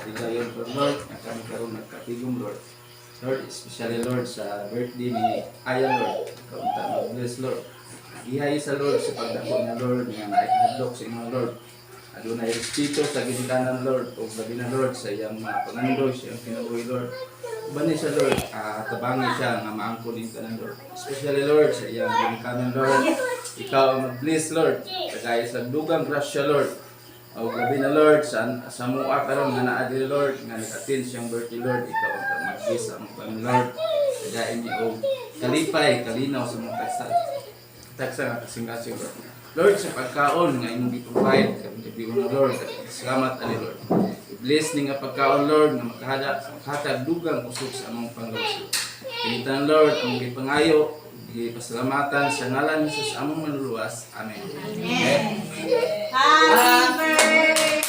Higayon po, Lord, nga kami karon nagkatigom, Lord. Lord, especially, Lord, sa birthday ni Aya, Lord. Ikaw unta mag-bless, Lord. Gihay sa Lord sa pagdako niya, Lord, nga naikahadlok sa imo, Lord. Adunay respeto sa ginikanan, Lord, ug labi na, Lord, sa iyang mga pangandoy, sa iyang kinabuhi, Lord. Uban ni siya, Lord, tabangi siya nga maangkon ning tanan, Lord. Especially, Lord, sa iyang ginikanan, Lord. Ikaw ang mag-bless, Lord. Kagaya sa dugang grasya, Lord. O labi na, Lord, sa mua karon nga naa diri, Lord, nga nag-attend siyang birthday, Lord, ikaw ang mag-bless sa among tanan, Lord. Kagaya ni og kalipay, kalinaw sa mga tagsa. Tagsa nga kasing-kasing, Lord. Lord, sa pagkaon nga imong gi-provide karong gabi na, Lord. Salamat ani, Lord. I-bless ni nga pagkaon, Lord, nga makahatag dugang kusog sa among panggawas. Kinitan, Lord, among gipangayo, gipasalamatan sa ngalan ni Jesus, among Manluluwas. Amen. Amen. Happy birthday!